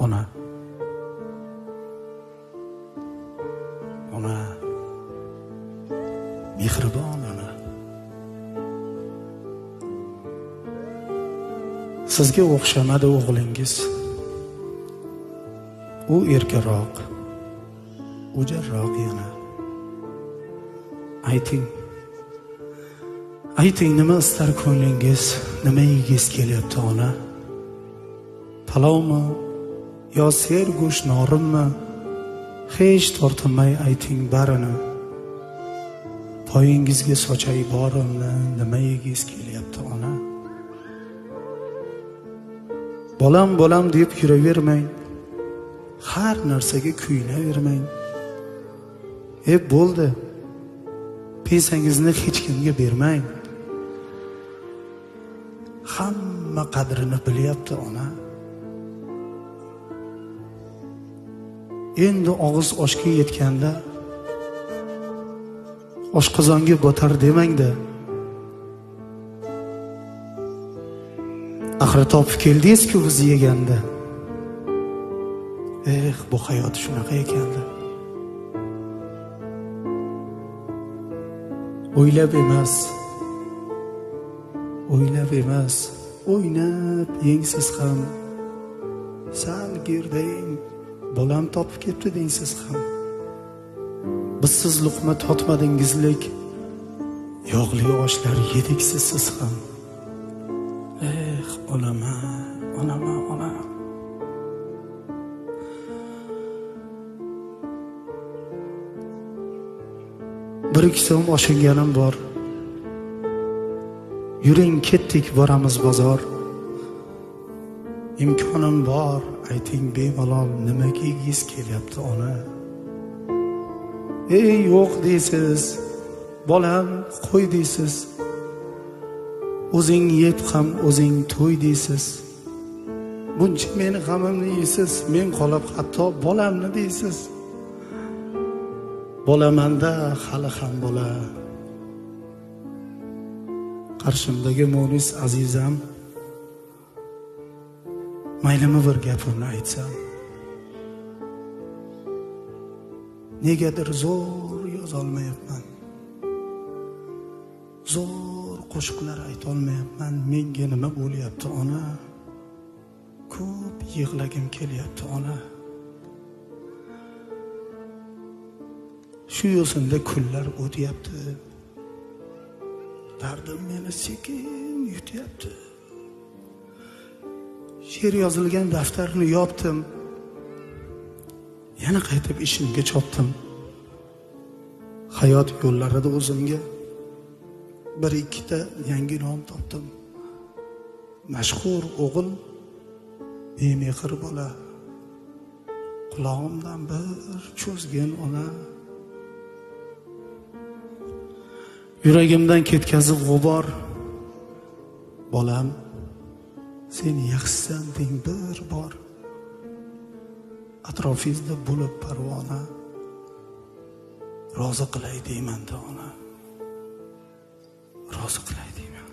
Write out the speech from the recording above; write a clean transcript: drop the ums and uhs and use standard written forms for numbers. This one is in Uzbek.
Ona. Ona. Mehribon ona. Sizga o'xshamadi o'g'lingiz. U erkaroq, o'jarroq yana. Ayting. Ayting, nima istar ko'nglingiz, nima yegingiz kelyapti ona? Palovmi yo sergo'sht norinmi? Hech tortinmay ayting barini. Poyingizga sochay borimni, nima yegingiz kelyapti ona? Bolam bolam deb yuravermang. Har narsaga kuyunavermang. Bo'ldi. Pensangizni hech kimga bermang. Hamma qadrini bilyapti ona. Endi og'iz oshga yetganda oshqozonga botar demangda. Axir topib keldingiz-ku bizni yeganda. Bu hayot shunaqa ekanda. O'ylab emas, o'ylab emas, o'ynab yengsiz ham, sal gerdaying, bolam topib ketdi dengsiz ham. Bizsiz luqma totmadingizlik, yog'li oshlar yediksiz siz ham. Onama, onama, ona. Bir ikki so'm oshinganim bor. Yuring ketdik boramiz bozor. Imkonim bor, ayting bemalol nima yegingiz kelyapti ona? Ey yo'q deysiz, bolam qo'y deysiz. O'zing yeb ham o'zing to'y deysiz. Buncha meni g'amimni yeysiz, men qolib hatto bolamni deysiz. Bolamanda hali ham bola. Qarshimdagi munis azizam, maylimi bir gapimni aytsam. Negadir zo'r yozolmayapman. Zo'r qo'shiqlar aytolmayapman. Menga nima bo'lyapti ona? Ko'p yig'lagim kelyapti ona. Shu yo'sinda kunlar o'tyapti. Dardim meni sekin yutyapti. She'r yozilgan daftarni yopdim. Yana qaytib ishimga chopdim. Hayot yo'llarida o'zimga bir ikkita yangi nom topdim. Mashhur o'g'il, bemehr bola. Qulog'imdan bir cho'zgan ona. Yuragimdan ketkazib g'ubor. Bolam, sen yaxshisan deng bir bor. Atrofingizda bo'lib parvona. Rozi qilay deyman-da ona. Rozi qilay deyman.